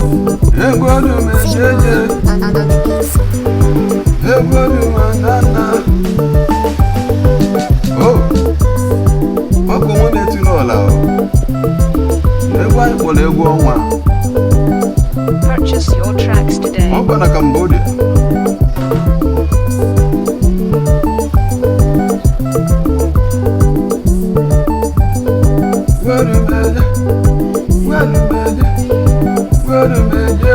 Egwu Odumejeje, egwu Odumanana. O ọkụ nwa na-etiri ọla o. Egwu anyị kpọrọ egwu ọnwa. Purchase your tracks today. Ọ bụ na Cambodia. Gwarumeje, gwarumeje, gwarumeje,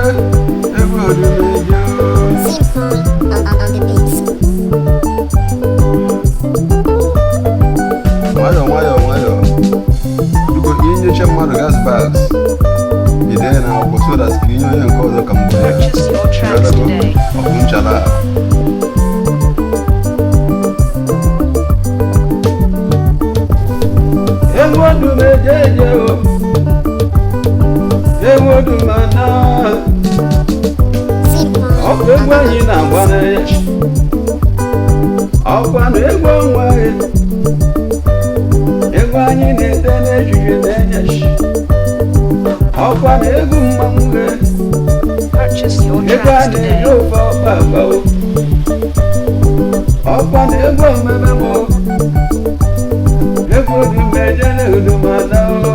egwu Odumeje o. Simple on the beats. Nwayọọ nwayọọ nwayọọ, biko. Inyecha mmadụ gas bags, ide ya n'akwụkwọ so that ka inye onye nke ọzọ ka mbụ ya. Purchase your tracks today. Ọ bụ nchala a. Egwu Odumejeje o, egwu Odumana. Simple Ọkụ egwu anyị na-agba n'anya, ọkwa na egwu ọnwa anyị, egwu anyị na-ete n'ejije na-enyeshi, ọkwa na egwu mmanwụ gị. Purchase your Egwu a tracks na-eji today. ofe ọkpa agbawo, ọkwa na egwu omeme m o. Egwu Odumeje na Odumana o.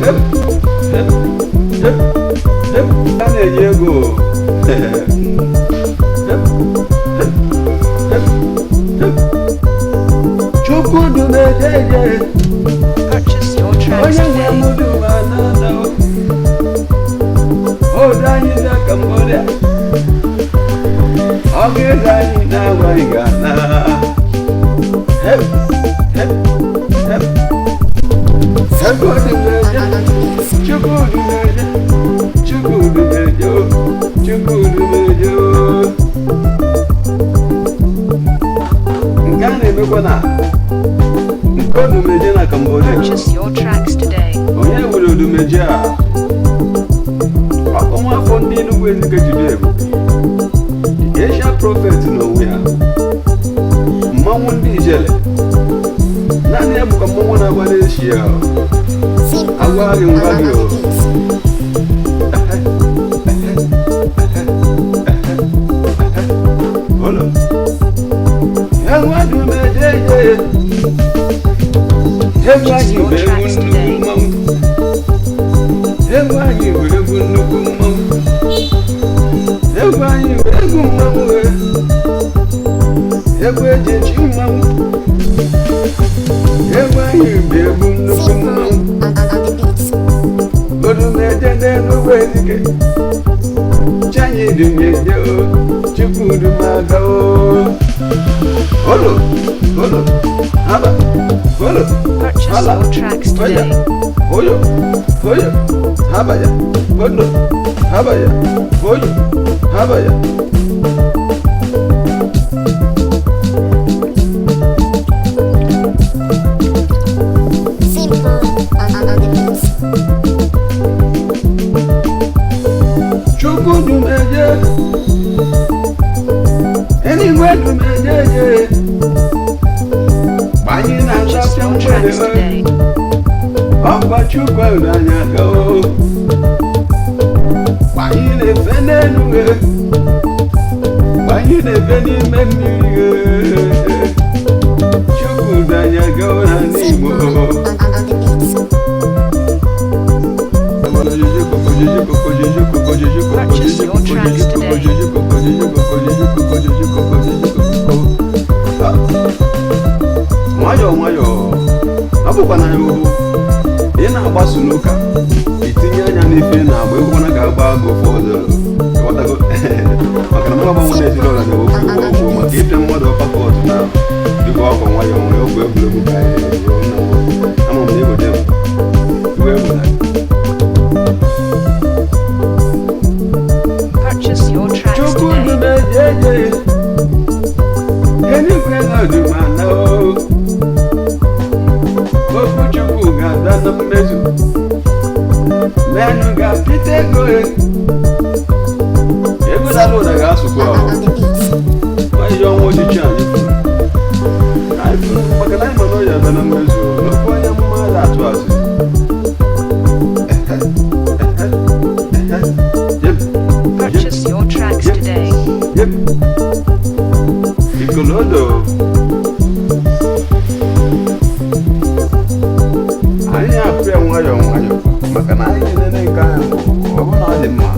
Hep, hep, hep, hep. A na-eji ego o. Hep, hep, hep, hep. Chukwu dumejeje. Purchase your tracks Onye nwe m today. Odumana o. Odu anyị bịa Cambodia, ọ ga-ego anyị na-agwaghị ga-ana. Hep, hep, hep. Egwu Odumeje. on the beats. Chukwu dumeje, Chukwu dumeje o, Chukwu dumeje o. Nke a na-emekwa na nke Odumeje na Cambodia. Purchase your tracks today. Onye were Odumeje a? Ọkụ nwa afọ ndị Enugu Ezike jide ebube, the Asia Prophet n'onwe ya, mmanwụ ndị ijele. Naanị ya bụkwa mmanwụ na-agba n'Eshia. Simple Agwa gị ngwa on gị the o. beats. Olo. Egwu Odumejeje. Egwu anyị bụ egwu nnukwu mmanwụ. Egwu anyị bụ egwu nnukwu mmanwụ. Egwu anyị bụ egwu mmanwụ e. Egwu eji echi mmanwụ. Egwu anyị bụ egwu nnukwu Simple mmanwụ. on the beats. Odumeje n'Enugwu Ezike. Chanyi dumeje o, Chukwu dumaga o. Olo, olo, haba, olo, Purchase hala, your tracks oya, today. oyo, oyo, habaya, olo, habaya, oyo, habaya. Simple on the beats. Chukwu dumeje, eluigwe dumejeje. Gbanye na Purchase nchapịa your mgbede. tracks today. Ọkwa Chukwu n'anya aka o. Gbanye na-efe n'elu ghe, gbanye na-efe n'ime mmiri ghe. Chukwu n'anya aka o na n'Igbo. Simple on the beats. Purchase your tracks today. Nwayọọ nwayọọ, ọ bụkwa na ya ohu ị na-agbaso n'ụka, itinye anya n'ife ị na-agba egwu na ga-agba agụ ofe ọzọ. Ịghọtago? Maka na mụ agbanwe na-eziri ọra na-ewepụ ụgwọ ọgwụ maka ịpịa mmadụ ọpakọt na biko ọkwa. Nwayọọ nwayọọ, ọgwụ egwuregwu ka anyị na-eme. Ama m na ego dị m iwe egwu na Purchase your tracks Chukwu today. dumejeje, eluigwe na ọdụmana o. Okwu Chukwu ga-abịa na mmezu, menụ ga-apịta ego e. Ego dara ụda ga-asụkwa On ahụ the beats. onye ọnwa ochichi anyị kwuru anyị kwuru, maka na anyị ma na ọ ya abịa na mmezu n'okwu onye amụma a atụ asị. Ikolodo. Anyị akụ ya nwayọọ nwayọọ maka na anyị na-enene nke anyị, ọ bụrụ na ọ dị mma.